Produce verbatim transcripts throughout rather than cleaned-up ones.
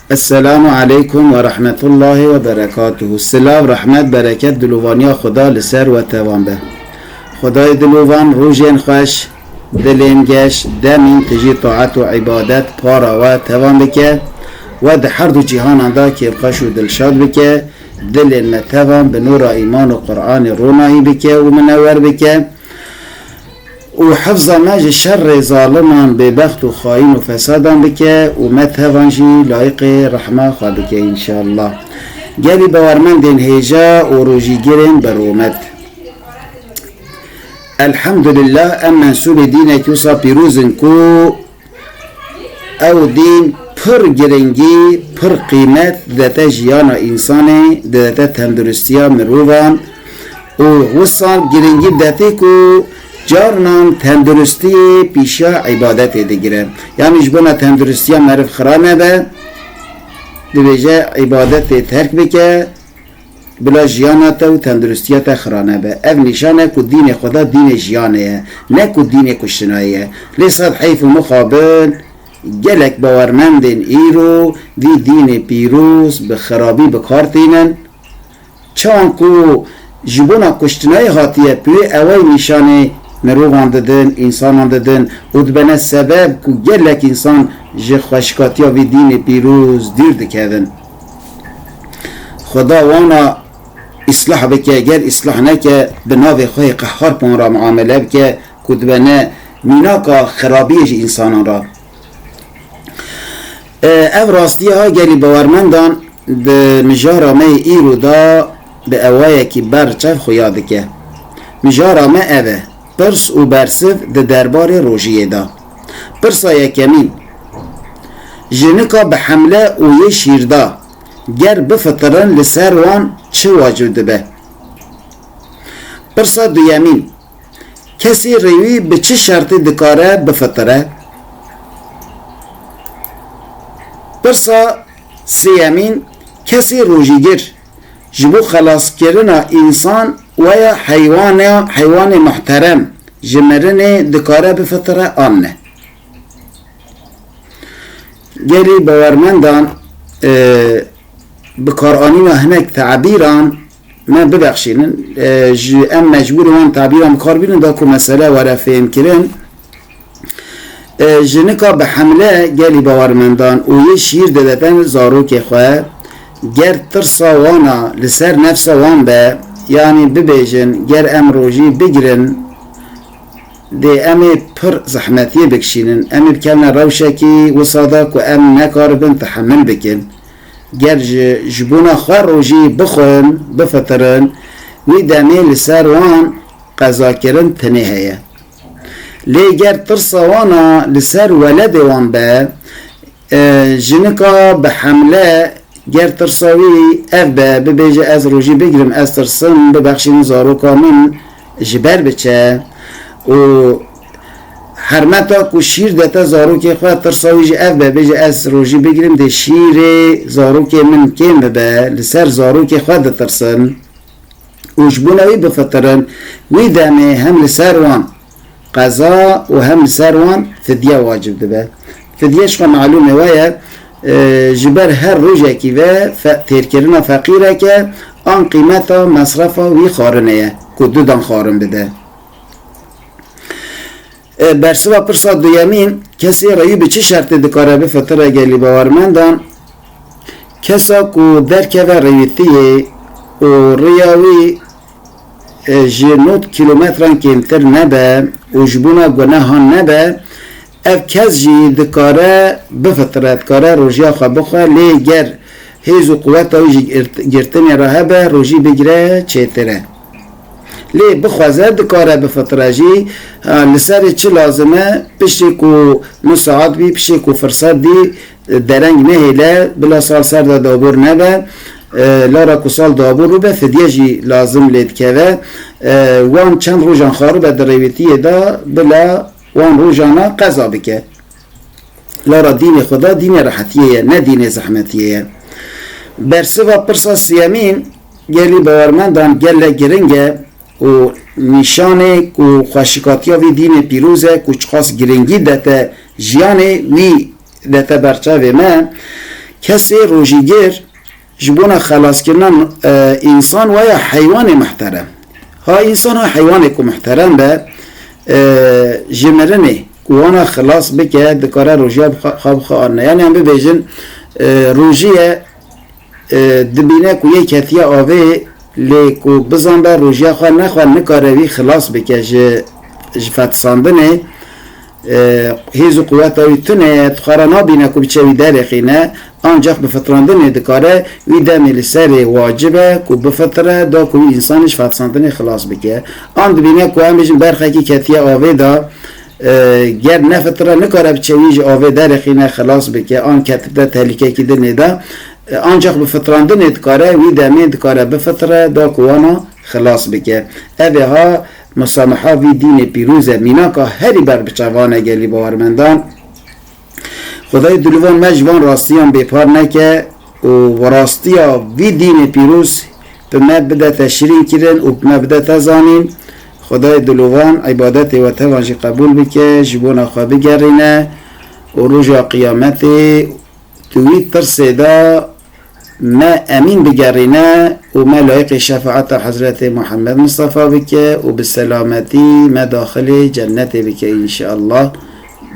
Esselamu aleykum ve rahmetullahi ve berekatuhu. Silav, rehmet, bereket, dilovaniya Xuda li ser we tevan be. Xwedayê dilovan rojên xweş, dilên geş, demên tijî taet û îbadet para we tevan bike. We di her du cîhanan de kêfxweş û dilşad bike. Dilên me tevan bi nûra îman û Qur'anê ronahî bike û minewer bike. Û hifza me ji şerê zaliman, bêbext û xayîn û fesadan bike û me tevan jî layiqê rehma xwe bike înşallah. Gelî bawermendên hêja û rojîgirên bi rûmet. Elhamdulillah, em mensûbê dînekî wisa pîroz in ku ew dîn pir giringî, pir qîmet didete jiyana însanê, didete tenduristiya mirovan û wisa giringî didetê ku carnan tenduristiyê pîşa îbadetê digire. Yanî ji bona tenduristiya meriv xira nebe, dibêje îbadetê terk bike, bila jiyana te û tenduristiya te xira nebe. Ev nîşan e ku dînê Xweda dînê jiyanê ye, ne ku dînê kuştinayê ye. Lê sed heyf û mixabin gelek bawermendên îro vî dînê pîroz bi xirabî bi kar tînin. Çawan ku ji bona kuştinayê hatiye, pê wê ewey nîşanê mirovan didin, însanan didin û dibene sebeb ku gelek însan ji xweşikatiya vî dînê pîroz dûr dikevin. Xweda wana îslah bike, ger îslah neke, bi navê xwe yê qehhar bi wan re muamele bike ku dibene mînaka xirabiyê ji însanan re. E, ev rastiya gelî bawermendan di mijara me yê îro de bi ewayekî berçev xuya dike. Mijara me ev e, pirs û bersiv di derbarê rojiyê de. Pirsa yekemîn, jinika bi hemle û yê şîrda ger bifitirin li ser wan çi wacib dibe? Pirsa duyemîn, kesê rêwî bi çi şertî dikare bifitire? Pirsa sêyemîn, kesê rojîgir ji bo xelaskirina însan weya heywane, heywanê muhterem ji mirinê dikare bifitire an ne? Gelî bawermendan, e, bikaranîna hinek tabîran me bibexşînin. E, ji em mecbûr in wan tabîran bi kar bînin da ku mesele were fêhmkirin. E, jinika bi hemle gelî bawermendan û yê şîr dideten zarokê xwe, ger tirsa wana li ser nefsa wan be, yanî bibêjin, ger em rojî bigirin, dê em ê pir zehmetiyê bikişînin. Em ê bikevine rewşekî wisa de ku em nekaribin tehemil bikin. Ger ji, ji bona xwe rojî bixwin, bifitirin, wî demê li ser wan qezakirin tinê heye. Lê ger tirsa wana li ser weledê wan be, e, jinika bi hemle, ger tirsa wî ev be, bibêje, ez rojî bigirim, ez tirsim, bibexşînin zaroka min ji ber biçe û hermeta ku şîr dete zarokê xwe, tirsa wî jî ev be, bêje, ez rojî bigirim, dê şîrê zarokê min kêm bibe, li ser zarokê xwe ditirsin û ji bona wî bifitirin, wî demê hem li ser wan qeza û hem li ser wan fidye wacib dibe. Fidye ji xwe malûmê we ye, e, ji ber her rojekî ve fe-, têrkirina feqîreke an qîmeta mesrefa wî xwarinê ye ku dudan xwarin bide. E, bersiva pirsa duyemîn, kesê rêwî bi çi şertê dikare bifitire gelî bawermendan? Kesa ku derkeve rêwîtiyê û riya wî, e, ji nod kîlometran kêmtir nebe û ji bona gunehan nebe, ev kes jî dikare bifitire, dikare rojiya xwe bixwe, lê ger hêz û quweta wî ji girt-, girtinê re hebe, rojî bigire çêtir e. Lê bixwaze dikare bifitire jî, ha, li serê çi lazim e, piştê ku musaad bî, piştê ku firset bî, dereng nehêle, bila sal ser de dabûr nebe, e, lara ku sal dabûr bibe, fidye jî lazim lê dikeve. E, wan çend rojan xaribe di rêwîtiyê de, bila wan rojana qeza bike. Lara dînê Xweda dînê rehetiyê ye, ne dînê zehmetiyê ye. Bersiva pirsa siyemîn, gelî bawermendan gelek giring e û nîşanê ku xweşikatiya vî dînê pîroz e ku çiqas giringî dete jiyanê wî dete berçavê me. Kesê rojîgir ji bona xelaskirina, e, însan waya heywanê muhterem. Ha însan ha heywanê ku muhterem be, e, ji mirinê ku wana xilas bike, dikare rojiya bi xwe, xwe bi xwe anine. Yanî em bibêjin, e, rojiye, e, dibîne ku yê ketiye avê, lê ku bizan be rojiya xwe nexwe nikare wî xilas bike ji, ji fetisandinê. E, hêz û quweta wî tune ye, tu xwe re nabîne ku biçe wî derêxîne, ancax bi fitrandinê dikare wî demê li serê wacib e ku bifitire, da ku wî însanê ji fetisandinê xilas bike. An dibîne ku em bêjin berxekî ketiye avê de, e, ger nefitire, nikare biçe wî ji avê derêxîne, xilas bike, an ketibde tehlîkekî dinê de, e, ancax bi fitrandinê dikare, wî demê dikare bifitire, da ku wana xilas bike. Ev ê ha musamaha vî dînê pîroz e, mînaka herî berbiçav e gelî bawermendan. Xwedayê dilovan me ji van rastiyan bêpar neke û rastiya vî dînê pîroz bi me bidete şirîn kirin û bi me bidete zanîn. Xwedayê dilovan îbadetê we tevan jî qebûl bike, ji bona xwe bigerîne û roja qiyametê di wî tirsê de me emîn bigerîne û me layiqê şefaeta Hezretê Muhammed Mistefa bike û bi selametî me daxilê cennetê bike înşeallah.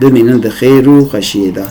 Bimînin di xêr û xweşiyê de.